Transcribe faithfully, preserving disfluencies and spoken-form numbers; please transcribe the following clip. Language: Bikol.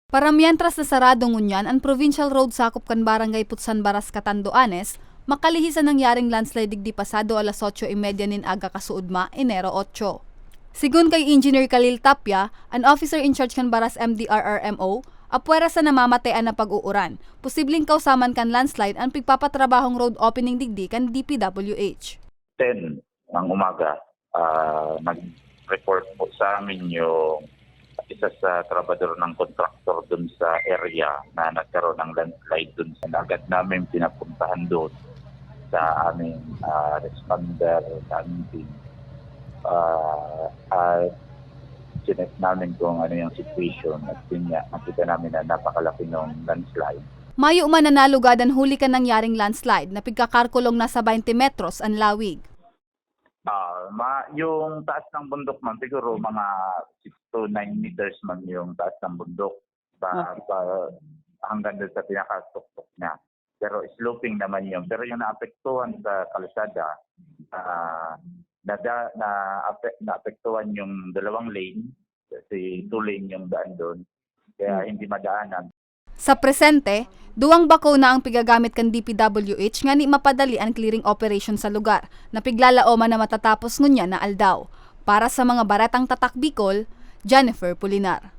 Para mientras na sarado ngunyan an provincial road sakop kan Barangay Putsan Baras, Catanduanes, makalihi sa nangyaring landslide digdi pasado alas otso y media nin aga kasuodma, Enero otso. Sigon kay Engineer Khalil Tapia, an officer in charge kan Baras M D R R M O, apwera sa namamatean na pag-uuran, posibleng kausaman kan landslide an pigpapatrabahong road opening digdi kan D P W H. ten ng umaga, ah, nag-report po sa amin yung isa sa trabador ng contractor dun sa area na nagkaroon ng landslide dun. Sa agad namin pinapuntahan doon sa aming, ah, responder, sa aming team. Ah, at chineck namin kung ano yung situation at yun nga, nakita namin na napakalaki ng landslide. Mayo man na nalugadan huli kan nangyaring landslide na pigkakarkulong nasa twenty metros an lawig. Ah, ma, yung taas ng bundok man, siguro mga six to nine meters man yung taas ng bundok. Pa, pa, hanggang doon sa pinakatuktok niya. Pero sloping naman yun. Pero yung naapektuhan sa kalsada, ah, nada, na, naapektuhan yung dalawang lane, kasi two lane yung daan doon. Kaya hindi madaanan. Sa presente, duwang bako na ang pigagamit kan D P W H ngani mapadali an clearing operation sa lugar, na piglalaoman na matatapos ngunyan na aldaw. Para sa mga Baretang Tatak Bicol, Jennifer Pulinar.